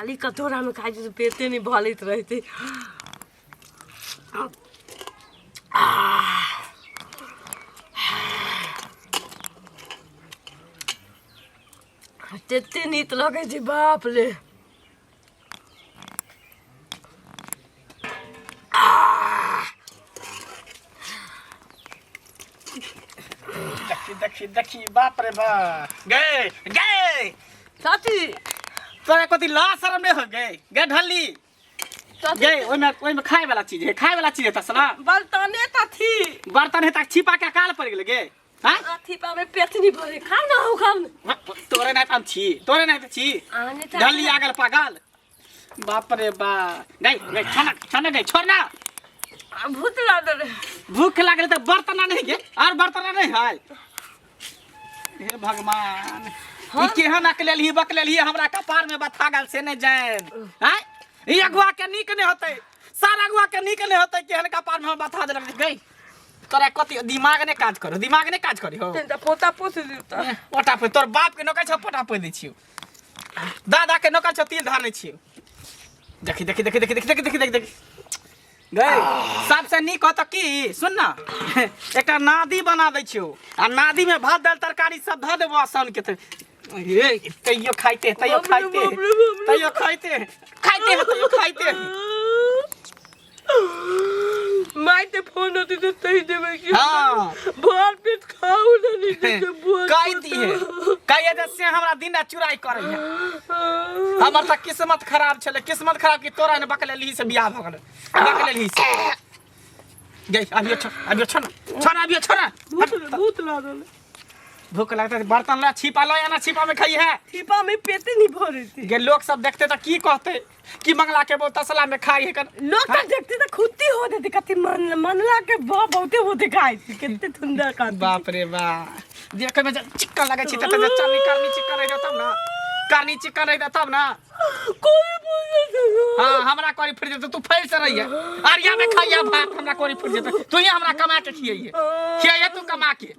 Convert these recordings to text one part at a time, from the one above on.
खाली कटोरामे खाइ छै से पेटे नहि भरैत रहै छै। तते नीक लगै छै बाप रे। देखी देखी देखी, बाप रे बाप, गए गए। चाची, तोरा कथी ला शरम नहीं हो गए? गए ढल्ली गए, ओइमे ओइमे खाए वाला चीज है, खाए वाला चीज है तसला। बर्तने त थी। बर्तन है तक छिपा के अकाल पड़ गेल गे। हाँ, अथी पामे पेट नहीं भरे, खाओ ना हो, खाओ ना। तोरे नहीं हम छी, तोरे नहीं छी। आने त ढल्ली आगल पागल, बाप रे बा। गई गई, छना छना गई, छोड़ ना। भूख लागल रहे। भूख लागल त बर्तन नहीं गे, और बर्तन नहीं है। हे भगवान, ई केहन अकलेलही बकलेलही हमरा कपार में बथा गेल से नहीं जान। हैं, ई अगुआ के नीक नहीं होतै, सारा अगुआ के नीक नहीं होतै, केहन कपार में हम बथा देलक गई। तोरा कथी दिमाग ने काज करो, दिमाग ने काज करी हो। तनिटा पोता पोस दियौ त। पोटा पे तोर बाप के नौकर छौ, पोटा पे दै छियौ, दादा के नौकर छौ, तिल धार छियौ। देखी देखी देखी देखी देखी देखी देखी देखी देखी गई। सबसे नीक होत की सुन ना, एकटा नादी बना दै छियौ आ नादी में भात दाल तरकारी सब धऽ देबो आ सन के ए तैयो खाइते, तैयो बाप रे, खाइते, बाप रे, बाप रे। तैयो खाइते खाइते, तैयो खाइते। माय ते फोन होती तो सही देबै कि हाँ। भर पेट खाऊ ना नहीं देते बुआ। कहि दिहे, कहिए जे से हमरा दिन रात चुराई करै है। हमर तऽ किस्मत खराब छलै, किस्मत खराब कि तोरा ने बकलेलही से बियाह भऽ गेलै, बकलेलही से गई। अभियो छोड़, अभियो छोड़ ना, छोड़ ना, अभियो छोड़ ना। भूख भूख लागल। भूख लगता है, बर्तन ला छिपा लो या ना छिपा में खाई है। छिपा में पेटे नहीं भरे थी। गे लोग सब देखते तो की कहते कि मंगला के वो तसला में खाई है कर। लोग तो देखते तो खुद ही हो देते कथी मन मनला के बहुते होते खाई थी, कितने सुंदर खाती। बाप रे बा, देखे में जब चिक्कन लगे छी त चलनी करनी चिक्कन रह तब ना, करनी चिक्कन रह तब ना। कोई बोले तो हाँ, हमरा कोरी फिर जेतौ, तू फैल से रहिए अरिया में खाइया भात, हमरा कोरी फिर जेतौ, तू ही हमरा कमा के खियाइए, खियाइए तू कमा के।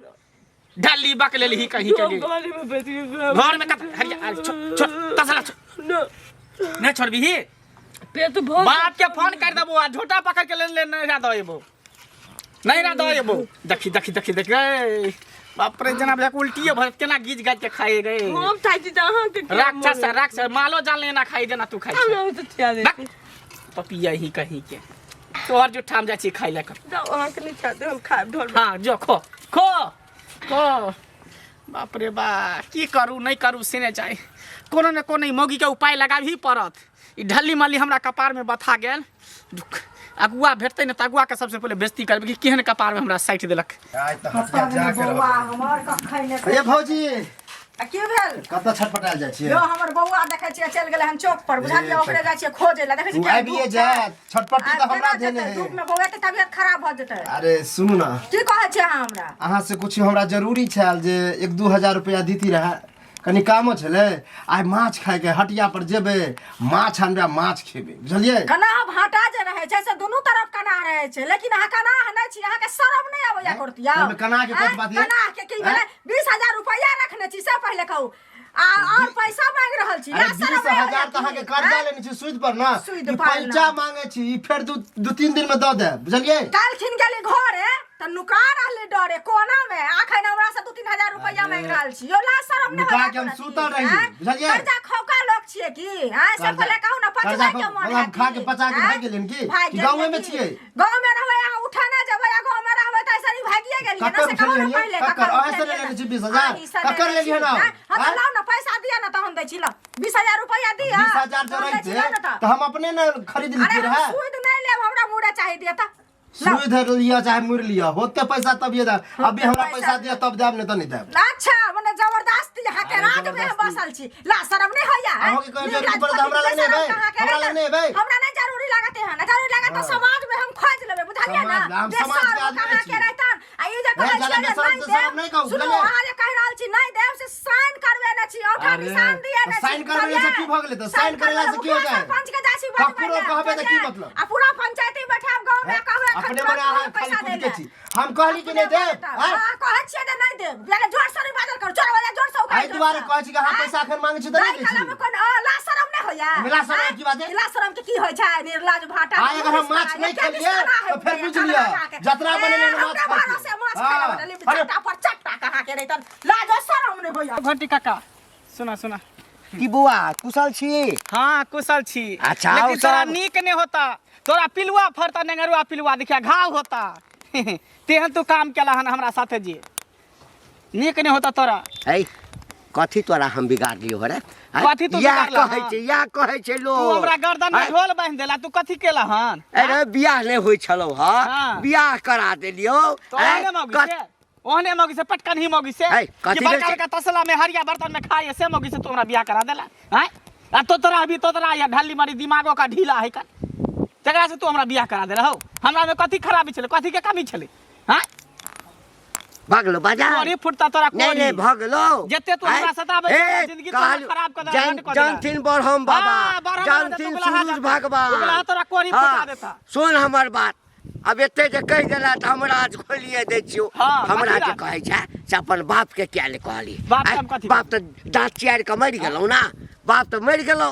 ढल्ली बक लेलही कहीं के घर में बैठ के घर में कत हरिया, अरे छोड़ छोड़ तसला छोड़। ना। नहीं छोड़बी पेट भर। बाप के फोन कर देबो आ झोटा पकड़ के ले ले, नहीं रा दो एबो, नहीं रा दो एबो। देखी देखी देखी देखी, ए, बाप रे, जना बुझा उल्टिए भर केना गीज गाज के खाए गए। हम खाइ छी त अहाँ के की? राक्षस है, राक्षस, मालो जान लेना खाई जेना तू खाई। हम तो खिया दे। बक। पपिया ही कहीं के तोहर जुठा में जाइ छी खाइ लए कर। जाओ, अहाँ के नहीं खाते, हम खाएब ढोल। हाँ जो खो खो खो। बाप रे बा, की करू नहीं करू से नहीं चाही, कोनो ने कोनो ई मौगी के उपाय लगाबही पड़त। ई ढल्ली मल्ली हमरा कपार में बथा गेल। अगुआ भेटतै ने तऽ अगुआ के सबसे पहिले बेइज्जती करबै कि केहन कपार में हमरा साटि देलक। आइ तऽ हटिया जा के बौआ रहबै। हमर कखन ने ए भौजी। आ की भेल? कतऽ छटपटायल जाइ छियै? यौ हमर बौआ देखै छियै चलि गेलै हन चौक पर, बुझलियै? ए, ओकरे जाइ छियै खोजै लए, देखै ओ छियै। आबिए जायत, छटपटी तऽ हमरा धेने है। धूप में बौआ के तबियत खराब भऽ जेतै। अरे सुनू ना। की कहै छियै अहाँ हमरा? अहाँ से कुछ हमरा जरूरी छल जे 1-2 हजार रुपया दीती रहे, कनि कामो छलै। आइ माछ खायके, हटिया पर जेबै, माछ अनबै आ माछ खेबै, बुझलियै? कनाह भाटा जे रहै छै से दुनू तरफ कनाह रहै छै, लेकिन अहाँ कनाह नहि छी। अहाँके शरम नहि आबैया कुर्तिया? एहिमे कनाह के कथी बात यै? कनाह के की भेलै? 20,000 रुपया रखने छी से पहिले कहू, आ और पैसा मांगि रहल छी। अरे ना शरम बीस नहि हजार होइया तऽ अहाँके की? कर्जा आँय? लेने छी सूद पर ना। सूद ई पर ना। पैसा मांगे छी, ई फेर दू दू तीन दिन में दऽ देब, बुझलियै? काल्हिखिन गेली घरे तऽ नुका रहली डरे कोना में, अखन हमरा से 2-3 हजार रुपया मांगि रहल छी। यो ला शरम नहि नुका होइया के हम तोरा की? सुतल रहियै, आँय? बुझलियै? कर्जा खौका लोक छियै की? आँय, से कर्जा- पहिले कहू ने, कर्जा पचबै के खौ- मन हम है खा की? के पचा के आँय? भागि गेलियन की? भागि कि गेलियै गाँवे में की? छियै? गाँव में रहबै अहाँ, उठा ना जेबै, आ गाँव में रहबै तऽ ऐसे ही भागिए गेलियै ना। ककर से कहू ने उठेलियै? पहिले, ककर? ककर अहाँ से उठेलियै? लेने छी 20,000? अहीं से ककर लेने लेलियै छी, ना? आँय? हाँ तऽ आँय? लाउ ने पैसा दिअ ने तहन दै छी। लाउ 20,000 रुपया दिअ। 20,000 जे तहन दै छी, रहितै लाउ ने तऽ। तऽ हम अपने ने खरीद अरे लितियै हम रहए। सूद नहि लेब, हमरा मुड़े चाही, दिअ तऽ लाउ। सूद लिअ चाहे मुड़ि लिअ, होते पैसा तभिए देब। अभी हमरा पैसा पैसा दिअ तब देब, नहि तऽ नहि देब। अच्छा, मने जबरदस्ती अहाँ के अरे राज में हम जबरदस्ती। बसल छी। ला शरम नहीं होइया? अहूँ के कहै जरूरी पड़त हमरा लग नहि एबै? हमरा लग नहि एबै? हमरा नहीं जरूरी लागत है ना, जरूरी लागत तो समाज में हम खोज लेबै, बुझलियै ना? समाज में, हम समाज के आदमी अहाँ छी। के रहितन आ ई जे कहै जादा छियै जे बेशरम नहीं तेशरम देब नहि कहू, सुनू, बुझलियै? अहाँ जे कहि रहल छी नहीं देब से साइन करबे ने छी, औठा अरे, निशान दिए ने तऽ छी। साइन करबे से की भऽ गेलै? तऽ साइन करेला से की हो मुखिया जाए? सरपंच के जाइ छी बजबै ककरो लए, कहबै तऽ की बुझलियै? मतलब? आ पूरा पंचायती बैठाब गाँव में, कहबै एखन अपने तुरंत मने अहाँ पैसा खाली दै खुद के लए। छी। हम कहली कि नहि देब? आँय? हाँ, कहै छियै जे नहि देब, यानी जोर से नहि बाजल करू, जोर बजा, जोर से उखाड़। एहि दुआरे कहै छी कि अहाँ पैसा एखन मांगै छी तऽ नहि दै छी। कलम कोन ला शरम नहि होइया मिला शरम की बात है? मिला शरम के की होइ छै निर्लाज भाटा आइ अगर हम माछ नहि खेलियै तऽ फेर बुझि लिअ जतरा बनेने माछ हमरा भरोसे माछ खाय हाँ। बनेली चट्टा पर चट्टा कहाँ के रहितन लाजो शरम नहि होइया घंटी काका सुना सुना की बौआ कुशल छी हाँ कुशल छी अच्छा, लेकिन और तोरा सब? नीक नहीं होता तोरा पिलुआ फरता नेंगरुआ पिलुआ देखिया घाव होता तेहन तू काम केला हन हमरा साथे जी नीक नहीं होता तोरा है कथी तोरा हम बिगाड़ लियो रे हैं? कथी तू इएह बिगाड़ला कहै हँ? छै इएह कहै छै लोग तू हमरा गर्दन में हैं? ढोल बांध देला तू कथी केला हन अरे बियाह नहि होइ छलौ हँ हाँ। बियाह करा देलियौ तो हैं? ओहने मौगी कथ- से ओहने मौगी से पटकन ही मौगी से है, कि कथी बड़का भेल छै? बड़का तसला में हरिया बर्तन में खाए से मौगी से तू हमरा बियाह करा देला हैं आ तो तोरा अभी तो तोरा या ढल्ली मारी दिमागो का ढीला है का तकरा से तू हमरा बियाह करा देला हो हमरा में कथी खराबी छले कथी के कमी छले हैं भगलो बाजार कोरी फुटता तोरा नहीं कोरी नहीं भगलो जते तू हमरा सताबै ए, छै, जिंदगी तोरा कहलु- खराब कऽ देला, जान- हट कऽ देला। जानथिन बरहम बाबा हाँ, बरहम बाबा जानथिन तऽ उगलाहा सूरज जाता। भगवान उगलाहा तोरा कोरी हाँ, फुटा देता। सुन हमर बात अब एते जे कहि देला तऽ हमरा आज खोलिए दै छियौ हाँ, हमरा कथी जे राज? कहै छै से अपन बाप के किया ले कहली बाप के आँय, हम कथी बाप तऽ दाँत चियारि कऽ मरि गेलौ ना बाप तऽ मरि गेलौ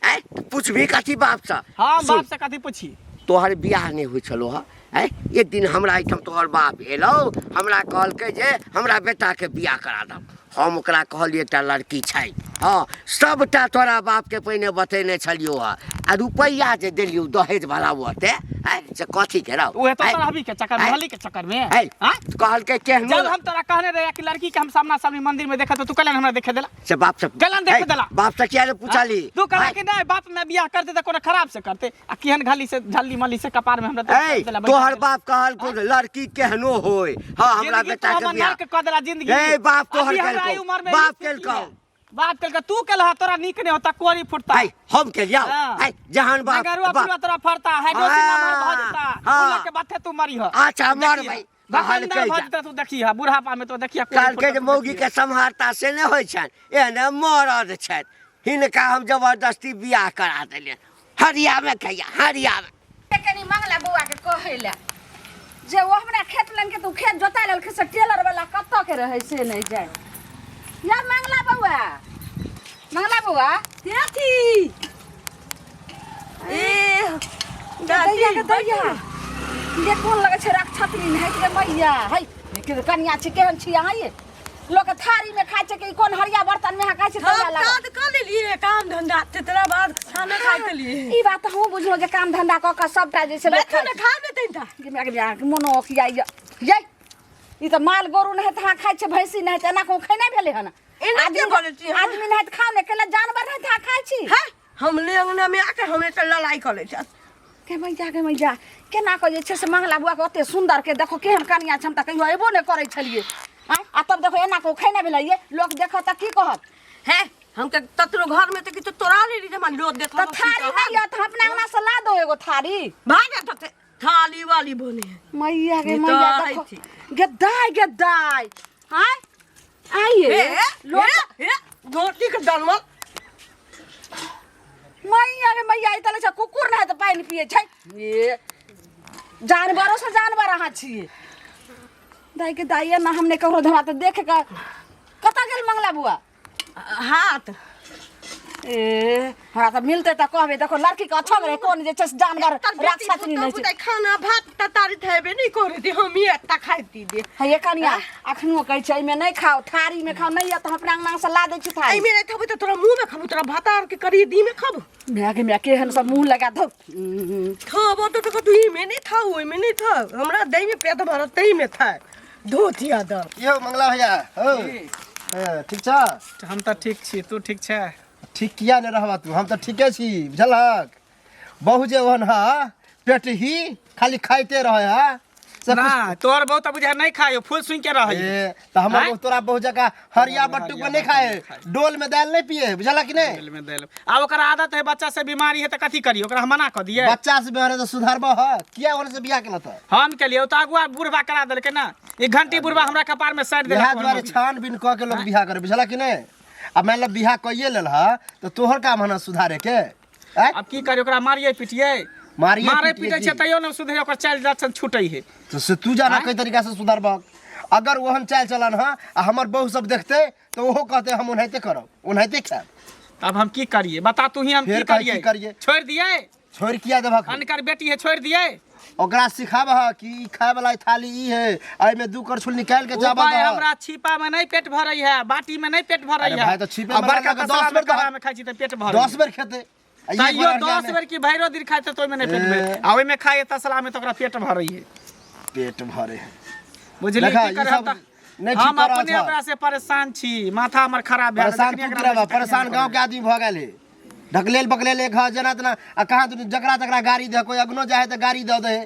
आँय तऽ पुछबही कथी बापसँ हाँ सुन, बाप से कथी पूछी तोहर बियाह नहि होइ छलौ हँ आँय एक दिन हमरा एहिठाम तोहर बाप एलौ हमरा कहलकै जे हमरा बेटाके बियाह करा दब हम ओकरा कहलियै एकटा लड़की छै हँ सभटा तोरा बापके पहिने बतेने छलियौ हँ आ रुपैआ जे देलियौ दहेजवला ओते आँय से कथीके रौ उहे तो आँय? तोरा के चक्कर में आँय? हली के चक्कर में आँय? हाँ? कहलकै केहनो जब हम तोरा कहने रहे कि लड़की के हम सामना सामनी मंदिर में देखा तो तू कहलन हमरा देखे देला से बाप से गलन देख आँय, देला। बाप से किया ने पुछली तू कहला आँय? कि नहीं बाप में बियाह करते तो कोनो खराब से करते आ केहन घाली से झल्ली मल्ली से कपार में हमरा तो ऐ देला बैठा तोहर देला। बाप कहलको जे लड़की केहनो होय हाँ हमरा जिंदगी बेटा तो के हमर बियाह नर्क कऽ देला जिंदगी ए, बाप तोहर अभी हमरा केलकौ, ई उमर में बाप ई स्थिति केलकौ। है। बाप केलकौ तू केलहा तोरा नीक नहीं होता कोरी फुटता ऐ हम केलियौ हाँ। ऐ जहन बाप नगरुआ बाप पुरुआ तोरा फरता हाइड्रोसिन नमहर भऽ जेता हाँ। उला के बाथे तू मरी ह अच्छा, मरबै। भगवान कहलकै भऽ जा। जेता तू देखी ह बुढ़ापा में तो देखिया कोरी कहलकै फुटता जे तू मौगी देखिहे। के सम्हारता से नहि होइ छनि एहने मरद छथि हिनका हम जबरदस्ती बियाह करा देलियनि हरियामे खैया हरियामे कनी मंगला बौआ के कहै लए जे ओ हमरा खेत लग के तू खेत जोता लेलखिन से टेलर वाला कतऽ के रहै से नहि जाय या मंगला बौआ मंगला बौआ अथी ए दैया के दैया ये कोन लगै छै रक्षत्री नहि गे मैया है के कनिया छी केहन छी अहाँ ये लोक थारी में खाइ छै कि कोन हरिया बर्तन में अहाँ खाइ छै हम तहिया लागल काज कऽ लेलिए काम धंधा तेकरा बाद खाना खाइत लिए ई बात तऽ हमहूँ बुझलहुँ जे काम धंधा कऽ कऽ सबटा जे छै लोक बैठू खाइ ने खा लेतै तऽ छै। गे माय गे, मोनो ओकियाइए यै ई तऽ माल गोरु नहि तऽ अहाँ खाइ छै भैंसी नहि तऽ एना कहूँ खेनाइ भेलै हन एना आदमी के बजै छी अहाँ? आदमी नहि तऽ खाउ ने केला जानवर नहि तऽ अहाँ खाइ छी है हम ले अंगना में आके हमे तऽ लड़ाई कऽ लै छी के मैया के मैया केना कऽ जे छै से मंगला बुआ के ओते सुन्दर के देखो केहन कनिया छै हम तऽ कहियो अयबो नहि करै छलियै आँय आ तब देखो एना कऽ खेनाइ भेलै ये लोक देखत तऽ की कहत है हम के ततरो घर में तऽ किछु तोड़ा लेली जे हमरा लोक देखत तऽ थारी नहि यऽ तऽ अपना अंगना से ला दो एगो थारी भाग जा तऽ थाली वाली बने मैया गे ई तऽ मैया देखो अथी। गे दाय गे दाय आँय आइए हे लोक हे धोती के दलमल मैया गे मैया ई तऽ लगै छै कुकुर नहि तऽ पानि पियै छै ए जानवरो से जानवर अहाँ छियै दाइ के दाइ ना हम नहि ककरो धरा तऽ देख कऽ कतऽ गेल मंगला बुआ हाथ ए हमरा तऽ मिलतै तऽ कहबै देखो लड़की के अच्छा रहे कोन जे छै से जानवर राक्षस नहि छै खाना भात तरकारी थेबे नहीं करे दी हम ही एत्ता खाती दे हे कनिया अखनो कहै छै एहिमे नहि खाओ थारीमे खाओ नहि यऽ तऽ हम अपना अंगना से ला दै छी थारी एहिमे नहि खबू तऽ तोरा मुँह में खबू तोरा भातार के करी दी में खबू माय गे माय केहन सब मुँह लगा धौ खाबो तो तो तू में नहीं था ओहि में नहीं था हमरा दही में पेट भरत तही में था धोतिया दर यौ मंगला भैया हौ हाँ, ठीक छ हम तऽ ठीक छी तू ठीक छै ठीक किया नहि रहबा तू हम तऽ ठीके छी बुझलहक बहु जे ओहन ह पेट ही खाली खाइते रहे है से ना तोहर बहुत बुझा नहीं खायो फूल सुन के रह ए तऽ हमर आँय? बहु तोरा बहु जकाँ हरिया बट्टू पर नहीं खाए डोल में दालि नहीं पिए बुझलक कि नहीं में देल आ ओकर आदत है बच्चा से बीमारी है तऽ कथी करी ओकरा हम मना कऽ दियै बच्चा से बिहार तऽ सुधरबह ह किया ओने से बियाह केलक तऽ हम केलियै ओ तऽ अगुआ बुढ़बा करा देलकै ना ई घंटी बुढ़बा हमरा कपार में साटि इएह देलक दुआरे छानबीन कऽ के लोक बियाह करे बुझलक कि नहीं आ मानि ले बियाह कइए लेल ह तऽ तोहर काम हन सुधारे के आँय? अब की करी ओकरा मारिए पिटिए मारिए मारे पिटिए पीटे की? छै तैयो न सुधरे ओकर चालि लक्षण छूटै है तो से तू जाना कई तरीका से सुधरबह अगर ओहन चालि चलन ह आ हमर बहु सब देखते तो ओहो कहते हम ओनाहिते करब ओनाहिते खायब तब हम की करिए बता तू ही हम फेर की कहै की करिए करियै? छोड़ दिए छोड़ि किया देबहक अनकर बेटी है छोड़ दिए ओकरा सिखाबह कि ई खाय वाला थाली ई है एहिमे दू करछुल निकालि के चावल उपाय दहक। हमरा छिपा में नहीं पेट भरै है बाटी में नहीं पेट भरै अरे है भाई, तऽ छिपे आ में बड़का लगा के तसला 10 में बेर कड़ा में खाइ छी तऽ पेट भरै 10 बेर खेतै आ एक तैयो बेर अरिया 10 में बेर की भैरो दिन खाइ तऽ ओहिमे नहीं पेट ए। भरै आ ओहिमे खाइ तसला में तऽ ओकरा पेट भरै है पेट भरे है बुझली देखा, की ई करे हम सब तऽ नहि ठीक हम कऽ रहल अपने छह। ओकरा से परेशान छी माथा हमर खराब भए गेल परेशान जखनी तू एकरा की रहबह बेसी परेशान तखनी गाँव के आदमी भऽ गेल है ढकलेल बकलेल एक हँ जेना तेना आ कहाँ तू जकरा तकरा गाड़ी दे कोई अगनो जाए तऽ गाड़ी दऽ दे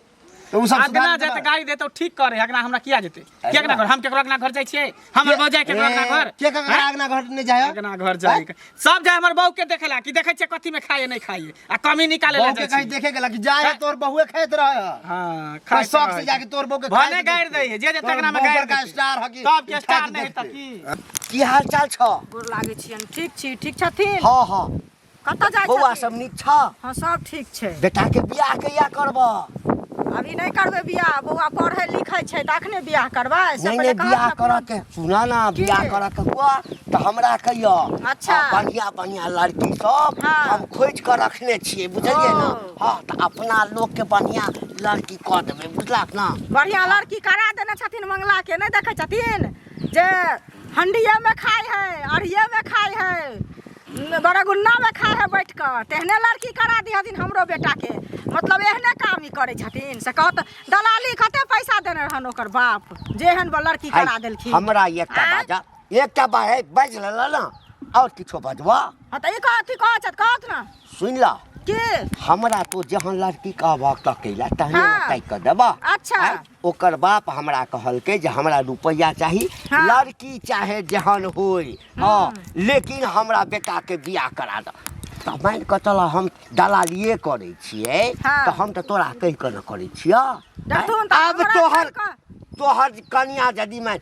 तऽ उ सब अगना सुधार जाए तऽ देबै। गाड़ी देतौ ठीक करे अगना हमरा किया जेतै के अगना घर हम केकरो अगना घर जाइ छियै हमर बहू जाय केकरो अगना घर के ककरा अगना घर नहि जाए अगना घर जाय सब जाय हमर बहू के देखेला कि देखै छियै कथी में खाइए नहीं खाइए आ कमी निकाले ला बहू के जाइ कहीं छी देखे गेला कि जाए तोर बहुए खाइत रहे हां खाए शौक से जाके तोर बहू के भने खाइत गारि देखतै। दै है जे जे तोर तगना में बहू गारि बड़का देतै। स्टार हकी तब के स्टार खाइत नहीं देखतै। त की की हाल चाल छ गोर लागै छियनि ठीक छी ठीक छथिन हँ हँ कतऽ जाइ बौआ छथिन सब नीक छ हँ सब ठीक छै बेटा के बियाह कहिया करब अभी नहि करबै बियाह बौआ पढ़ै लिखै छै तऽ अखने बियाह करबै से नहीं पहिले नहीं कहत बियाह ने करऽ के सुना ना की? बियाह करऽ के हुआ तऽ हमरा कहियो अच्छा। आ, बढ़िया बढ़िया लड़की सब हाँ। हम खोजि कऽ रखने छियै बुझलियै ने ओ। हँ तऽ अपना लोक के बढ़िया लड़की कऽ देबै बुझलक ना बढ़िआँ लड़की करा देने छथिन मंगला के नहि देखै छथिन जे हंडिएमे खाइ है अरिएमे खाइ है बड़गुन्नामे खाइ है बैठ कऽ तेहने लड़की करा दिहथिन हमरो बेटाके मतलब एहने काम ई करै छथिन से कहत दलाली कते पैसा देने रहन ओकर बाप जेहन लड़की करा देलखिन हमरा एकटा आँय? बाजा एकटा बाज बाजि लेलऽ ने आओर किछो बजबऽ हँ तऽ ई कथी कहै छथि कहत ने सुनि लऽ की हमरा तो जहन लड़की कहबह तकैला तहने ने हाँ। ताकि कऽ देबह अच्छा। आँय? ओकर बाप हमरा कहलकै जे हमरा रुपैआ चाही हाँ। लड़की चाहे जेहन होय हँ लेकिन हमरा बेटाके बियाह करा दऽ तऽ मानि कऽ चलऽ हम दलालिए करै छियै हाँ। तऽ हम तऽ तोरा कहि कऽ ने करै छियह आँय? देखथुन तऽ आब हमरा तोहर कहि कऽ- तोहर कनिया यदि मैं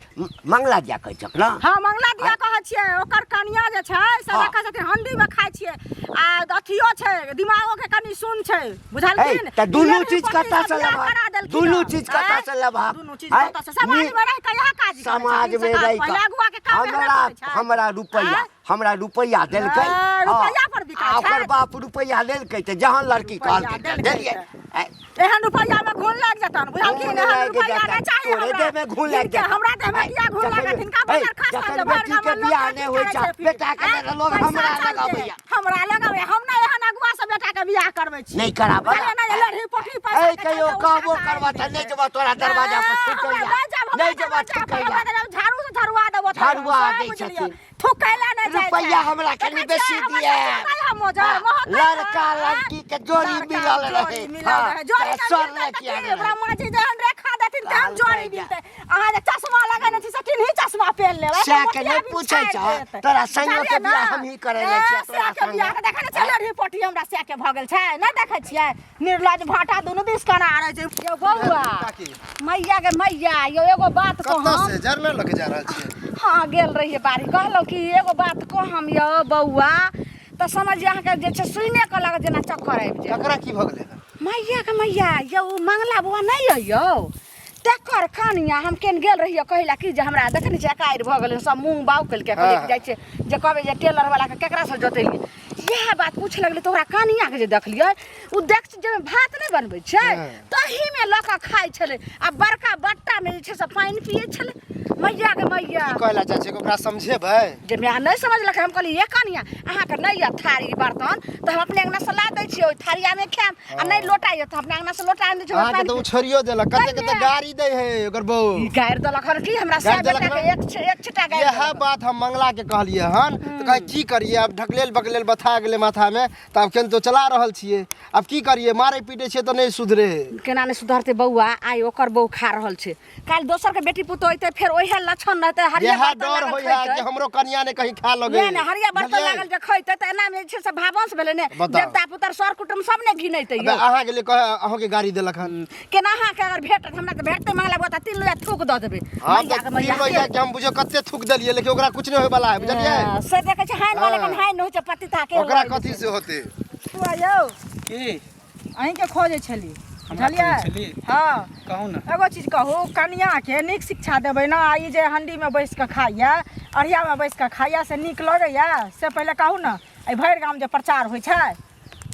मंगला दिया कहै छक ना हाँ मंगला दिया कहै छियै ओकर कनिया जे छै से हाँ। देखै छथिन हंडी में खाइ छियै आ अथियो छै दिमागो के कनि सुन छै बुझलखिन तऽ दुनू ई चीज पति कतऽ से से बियाह लेबहक? करा देलखिन दुनू हँ। चीज कतऽ आँय? से लेबहक? दुनू चीज आँय? कतऽ से समाज में रहि कऽ इएह काज करै समाज छथिन, में से काज रहि पहिले अगुआ के काम एहने हमरा करै छै। हमरा रुपैआ आँय? हमरा रुपैआ देलकै हँ, रुपैआ पर बिकाइ आ ओकर छै। बाप रुपैआ लेलकै तऽ जहन लड़की रुपैआ कहलकै तऽ देलकै देलियै तऽ। एहन रुपैआ में घुन लागि जतन बुझलखिन घुन एहन लागि रुपैआ जेतनि। नहि चाही तोरे हमरा देह में घुन लागि हिनके जेतनि। हमरा देह में किया घुन जखन- लागत हिनका ऐ, बजर खसतनि जखन जे भरि बेटी के गाममे लोक बियाह की नहि होइ करै छै, छै फिर? बेटा के आँय? लेल लोग पैसा हमरा लग चलतै। अबैया। हमरा लग अबैया हम नहि एहन अगुआ से बेटा के बियाह करबै छी नहि कराबऽ। बुझलियै ने लड़ही पोठी पैसा ऐ के कहियो चलते कहबो उठा कऽ करबऽ आनि तऽ नहि देतै। जेबऽ तोरा दरवाजा पर नहि, छुटैया। हमरा नहि जायब, हमरा नहि जेबऽ दरवाजा पर, छुटैया। हमरा दरवाजा झाड़ू से झरुआ देबो तोरा, झरुआ सएह दै बुझलियै। छथिन। थुकैला नहि जाइ छै। रुपैआ हमरा कनि देखै बेसी छियै, हमर दिअ। ससुर नहि है मोजर, महत नहि है, लड़का आँय? लड़की के जोड़ी लड़का मिलल जोड़ी रहे मिलल हाँ, रहे। जोड़ी तऽ नहि सर मिलतै तऽ किया की? नहि ब्रह्मा जी जेहन रेखा देथिन तेहन जोड़ी मिलतै। अहाँ जे चश्मा लगेने छी से किन्ही चश्मा पहिन लेबै। सएह के मोतिया नहि बिन पूछै छाड़ि छह। देत। तोरा संगे के बुझलियै बियाह ने? हमही करेने ए, छियै, तोरा सएह के संगे। बियाह के देखै ने छियै, लड़ही पोठी हमरा सएह के भऽ गेल छै। नहि देखै छियै? निर्लज भाटा दुनू दिस कना रहै छै। यौ बौआ काकी। मैया के मैया यौ एगो बात कतऽ कहम से जरना लऽ के जा रहल छियै हाँ गेल रहियै बाड़ी कहलहुँ कि एगो बात कहम यौ बौआ तऽ समझिए अहाँके जे छै सुने कऽ लागत जेना चक्कर आबि जायत ककरा की भऽ गेलै हन? मैया के मैया यौ ओ मंगला बौआ नहि अइ यौ तकर कनिया हम केन गेल रहियै कहै लए कि जे हमरा देखै नहि छियै एकारि भऽ गेलै सब मूँग बाउ केलकै कहलियै कि हाँ। जाइ छियै जे कहबै जे टेलर वाला के केकरासँ जोतेलियै इएह बात पूछ लगलै तऽ ओकरा कनियाके जे देखलियै ओ देख जाहिमे भात नहि बनबै छै हाँ। तहीमे लऽ कऽ खाइ छलै आ बड़का बट्टामे जे छै से पानि पियै छलै मैया गे मैया की कहै लए चाहै छियै ओकरा समझेबै जे माय नहि समझलक हम कहलियै ये कनिया अहाँके नहि यऽ थारी बर्तन तऽ हम अपने अङ्गनासँ ला दै छियै ओहि थारियामे खायब आ नहि लोटा यऽ तऽ अपने अङ्गनासँ लोटा आनि दै छियै अहाँके तऽ ओ छोड़ियो देलक कते कते गाड़ी दै है ओकर बहू ई गारि देलक हन की हमरा गारि सए देलक बेटाके हन? एक एक छिटा गारि इएह देलक। बात हम मंगला के कहलियै हन तऽ कहै की करियै आब ढकलेल बकलेल बथा गेलै माथामे तऽ आब केनाहितो चला रहल छियै आब की करियै मारै पीटै छियै तऽ नहि सुधरे है केना नहि सुधरतै बौआ आइ ओकर बहू खा रहल छै काल्हि दोसरके बेटी पुतोह अयतै फेर ओहे लक्षण रहतै हरियर इएह बर्तन डर लागल होइए खैतै। कि हमरो कनिया ने कहीं खा लगे नहि नहि हरियर बर्तन बुझलियै? लागल जे खैतै तऽ एनामे जे छै से भावंश भेलै ने बताउ। देवता पुतर सर कुटुम सब ने घिनैतै अबे यौ अहाँके लिए कहे अहाँके गाड़ी देलक हन केना अहाँके अगर भेटत हमरा तऽ भेटतै मंगला बौआ तऽ तीन लोहिया थूक दऽ देबै हम मैया तऽ के मैया तीन लोहिया के हम बुझियौ कते थूक देलियै लेकिन ओकरा कुछ नहि होय वाला है बुझलियै हँ, से देखै छै हाइन वाला कन हाइन होइ छै पतिता के ओकरा कथी से होते बौआ यौ की अहीँके खोजै छली हमरा बुझलियै खोजै छली? हँ कहू ने एगो चीज कहू कनियाके नीक शिक्षा देबै ने आ ई जे हण्डीमे बैस कऽ खाइए अरियामे बैस कऽ खाइए से नीक लगैए से पहिले कहू ने एहि भरि गाम जे प्रचार होइ छै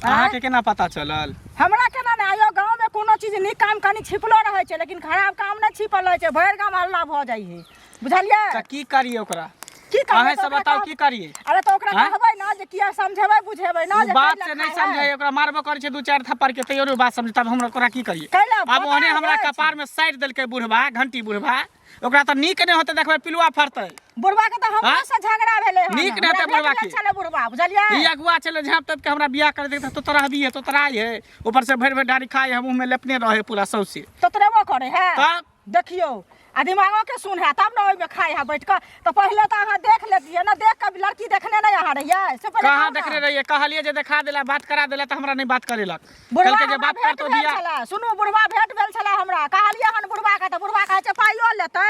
अहाँके केना पता चलल हमरा केना नहि आयो गाँवमे कोनो चीज नीक काम कनि छिपलो रहै छै लेकिन खराब काम नहि छिपल रहै छै भरि गाम हल्ला भऽ जाइ है बुझलियै तऽ की करिए ओकरा की करबै अहें तऽ से ओकरा बताउ कहब- की करिए अरे तऽ ओकरा आँय? कहबै ना जे किया समझेबै बुझेबै ना ओ जे बात कैला से नहीं खाइ है। समझे ओकरा मारबो करै छै दू चारि थप्पड़ के तैयो बात समझे तब हमरा ओकरा की करिए कैला आब ओहने पता हमरा अछि। कपार में साटि देलकै बुढ़बा घंटी बुढ़बा ओकरा तऽ नीक नहि होतै देखबै पिलुआ फड़तै बुढ़वा के तऽ हमरो आँय? से झगड़ा भेलै हन नीक नहि हमरा हेतै भेट बुढ़वा गेल के। छलै बुढ़वा बुझलियै ई अगुआ छलै झाँप तप के हमरा बियाह कर देते तो तरहबी है तो तराई है ऊपर से भरि भरि डारी खाए है मुँह में लेपने रहे पूरा सौसे तोतरेबो करे है तब देखियौ आ दिमागो के सुन है तब ने ओहिमे खाइ है बैठ कऽ तऽ पहिले तऽ अहाँ देख लेतियै ने देख कऽ लड़की देखने नहि अहाँ रहियै से पहिले कहाँ कहू ने। देखने रहियै कहलियै जे देखा देला बात करा देला तऽ हमरा नहि बात करेलक बुढ़वा कहलकै जे हमरा बात भेंट करतो भेल बियाह छलै सुनू बुढ़वा भेंट भेल छलै हमरा कहलियै हन बुढ़वा के तऽ बुढ़वा कहै छै पाइयो लेतै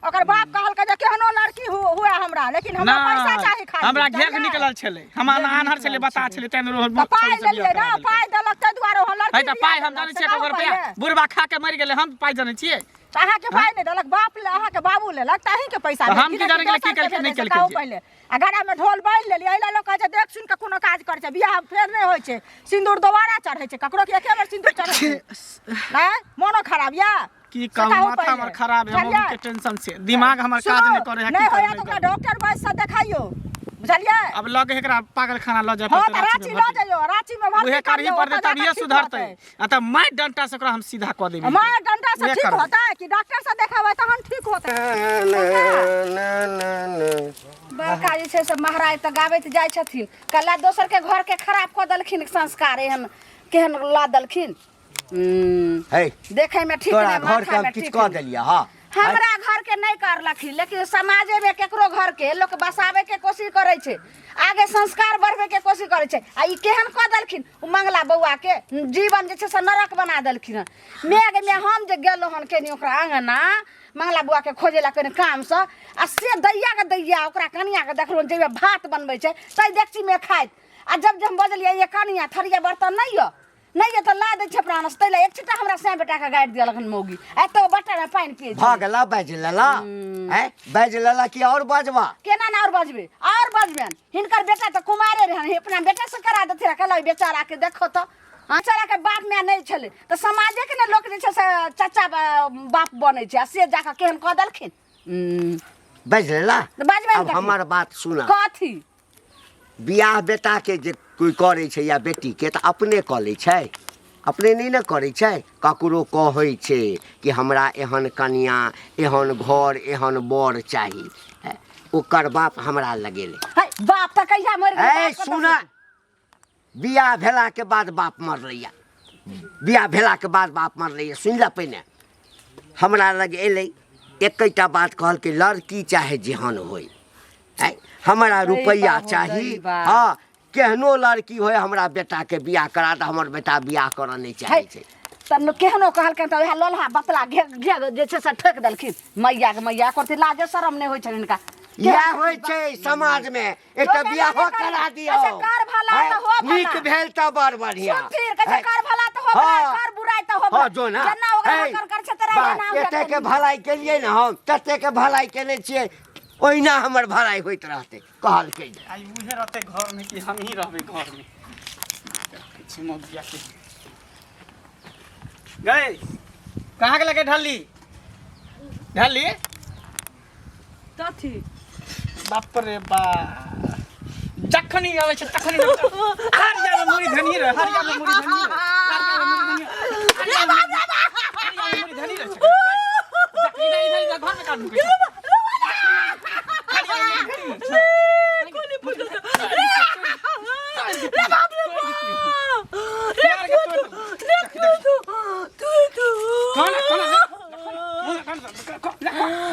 ओकर बाप कहलकै जे केहनो लड़की हुए हमरा लेकिन हमरा पैसा चाही खाली हमरा घेघ बुझलियै? निकलल छलै हम आन्हर छलै बता छलै तें रोहन तऽ पाइ लेलियै ने पाइ देलक ताहि दुआरे ओहन लड़की है तऽ पाइ हम जानै छियै से ककर कहू रुपया पहिले। बुढ़वा खा के मरि गेलै हम पाइ जानै छियै तऽ अहाँके पाइ नहि देलक बाप ले अहाँके बाबू लेलक तऽ अहीँके पैसा तऽ हम भेल, की जानै गेलै, की दोसरके केलकै, नहि भेलै से केलकै कहू जे। पहिले आ गरामे ढोल बान्हि लेलियै एहि लए लोक कहै छै देख सुनि कऽ कोनो काज करै छै बियाह फेर नहि होइ छै सिन्दूर दोबारा चढ़ै छै ककरो के एके बेर सिन्दूर चढ़ै छै नहि मोनो खराब यऽ की से कहू कहू माथा पहिले। हमर खराब है बुझलियै? मौगी के टेंशन से दिमाग हमर काज सुनू, नहि करे है की नहि करू, होइए नहि तऽ ओकरा करू। डॉक्टर वैद्य से देखाइयो बुझलियै अब लगे एकरा पागल खाना लऽ जाय हँ पड़तै तऽ रांची रांची में लऽ भर्ती। जइयो रांची में भर्ती उहे करही करियौ, पड़तै ओतऽ जाकऽ तभिए ठीक सुधरतै होतै। आ तऽ मारि डंटा से ओकरा हम सीधा कऽ देबै मार डंडा से उहे ठीक करबै। होतै कि डॉक्टर से देखेबै तहन ठीक होतै बड़का जे छै से महाराज तऽ गाबैत जाइ छथिन कला दोसरके घरके खराब कऽ देलखिन संस्कार एहन केहन ला देलखिन हे देखैमे ठीक तोरा नहि घर के हम माथामे किछु ठीक कऽ नहि। देलियै हँ हमरा घर के नहीं करलखिन लेकिन समाजे में केकरो घर के लोक बसावे के कोशिश करे छै आगे संस्कार बढ़वे के कोशिश करे छै आ ई केहन कऽ देलखिन ओ मंगला बौआ के जीवन जे छै से नरक बना देलखिन हन मेघ में हम जे गेलहुँ हन केनी ओकरा अंगना मंगला बौआ के खोजे ला कनी काम से आ से दैया के दैया ओकरा कनिया के देखलहुँ जाहिमे भात बनबै छै तै देखची में खाइत आ जब जे हम बजलियै ये कनिया थरिया बर्तन नहि यऽ नहि ये तऽ ला दै छै प्राणस ताहि लए एक छिट्टा हमरा सैं बेटाके गाड़ि देलक हन मौगी एतऽ बट्टामे पानि पियै भऽ गेला बाजि लेला आँय बाजि लेला कि आओर बजबा केना ने आओर बजबै आओर बजबनि हिनकर बेटा तऽ कुमारे रहनि अपना बेटा से करा देथिन कहलक बेचारा के देखो तऽ हाँ बेचारा के बाप माय नहि छलै तऽ समाजे के ने लोक जे छै से चाचा बाप बनै छै आ से जाकऽ केहन कऽ देलखिन बाजि लेला तऽ बजबै आब हमर बात सुना कथी बियाह बेटाके जे कोइ करै छै या बेटीके तऽ अपने कऽ लै छै अपने नहि ने करै छै ककरो कहै छै कि हमरा एहन कनिआँ एहन घर एहन बर चाही ओकर बाप हमरा लगेलै है बाप तऽ कहिया मरि गेलै ए बाप कतऽ सुन बियाह भेलाके बाद बाप मरलैया बियाह भेलाके बाद बाप मरलैया सुनि ले पहिने हमरा लग एलै एकेटा बात कहलकै लड़की चाहे जेहन होइ आँय, हमरा रुपैआ बाबू, चाही सही बात। हँ केहनो लड़की होय हमरा बेटाके बियाह करा दे हमर बेटा बियाह करऽ नहि चाहै छै तऽ केहनो कहलकनि तऽ उएह लोलहा बतला घे घे जे छै से ठोकि देलखिन मैयाके मैया करती लाजे शरम नहि होइ छनि हिनका इएह होइ छै समाजमे एकटा लोक बियाहो एना नहि करा करै। दियौ कहै छै, कर भला तऽ हो भला। नीक भेल तऽ बड़ बढ़िआँ सुनथिन कहै छै कर भला तऽ हो भला हँ। कर बुराइ तऽ हो हँ जो ना जेना ओकरा हे, कर कर छै तोरा बा, एना ओकरा एतेके कर। भलाई केलियै ने हम ततेके भलाई केने छियै ओहिना हमर भलाई होइत रहतै कहलकै जे। आइ उहे रहतै घरमे कि हमही रहबै घरमे देखै छी मौगिया के गई कहाँ के लगे ढल्ली ढल्ली कथी बाप रे बा जखनी आबै छै तखनी हरिया में मुड़ी धनी रे हरिया में मुड़ी धनी रे हरिया में मुड़ी धनी रे हरिया में मुड़ी धनी रे जखनी इधर इधर इधर घर में काट ढुकै छै हरिया में मुड़ी धनी रे कोनी पुछ रे बाप रे बाप रे रे तू तू तू कौन कौन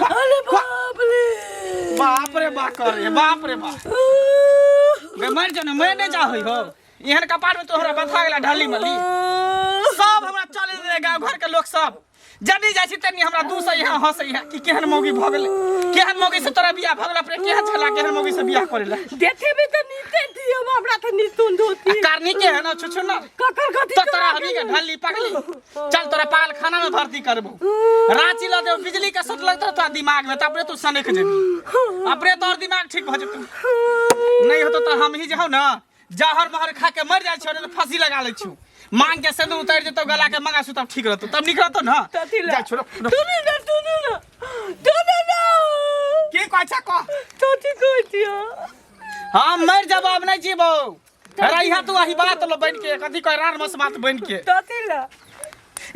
अरे बाप रे बाप रे बा कर रे बाप रे बा गे मर जो ने मैं नहीं जा होई हो एहन कपार में तोहरा बथा गेला ढाली मली सब हमरा चले रहे गांव घर के लोग सब जनी जाइ छी तनी हमरा दू सही है हंसै है कि केहन मौगी भऽ गेलै केहन मौगी से तोरा बियाह भऽ गेला पर केहन छला केहन मौगी से बियाह करै ला देखे में तो नीते थी हम हमरा तो नीतुन धोती आ कारनी के है ना छुछु ना ककर कथी तो तोरा हमी के ढल्ली पगली चल तोरा पागल खाना में भर्ती करबो रांची ल देबो बिजली के सट लगतो तोरा दिमाग में त अपने तू सनक जेबी अपने तोर दिमाग ठीक भ जेतौ नहीं होतो तो हम ही जे हौ ना जहर महर खा के मर जाइ छौ नहीं तऽ फांसी लगा लै छौ मांग के सिंदूर उतारि जेतौ गला के मंगा सूत्र ठीक रहतौ तब नीक रहतौ ना कथी ला जा छोड़ो तू नहीं ना तू नहीं ना तू नहीं ना की कहै छ कह कथी कहै छियै हम मर जब अब नहीं जीबो रहिहा तू अही बात लो बन के कथी कह रार मस बात बन के कथी ला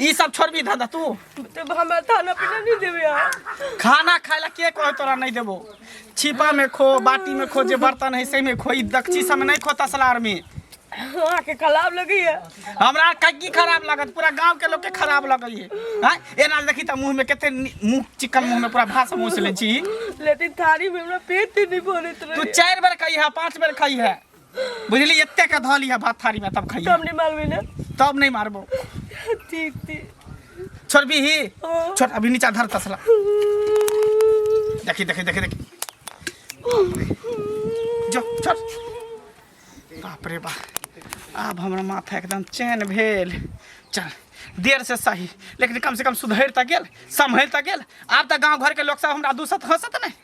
ई सब छोड़बी धंधा तू तो हमरा खाना पीना नहीं देबे अहाँ खाना खाए ला के कहे तोरा नहीं देबो छिपा में खो बाटी में खो जे बर्तन है से में खो ई दक्षी सब में नहीं खो तसलार में अहाँके खराब लगैया हमरा की खराब लागत पूरा गांव के लोग के खराब लगै है हैं एना देखी त मुंह में कते मुंह चिकन मुंह में पूरा भात मुंह से ले छी लेकिन थारी में हमरा पेट नहीं भरैत तू रहे चारि बेर खाई है पांच बेर खाई है बुझली एते के धऽ लिहा भात थारी में तब खाई तब नहीं मारबै ने तब नहीं मारबो ठीक ठीक छोड़बी ही हाँ। छोड़ अभी नीचा धर तसला देखी देखी देखी देखी जो छोड़ बाप रे बाप आब हमर माथा एकदम चैन भेल चल देर से सही लेकिन कम से कम सुधरि तऽ गेल सम्हरि तऽ गेल आब तऽ गाँव घरके लोक सब हमरा दूसत हंसत नहि।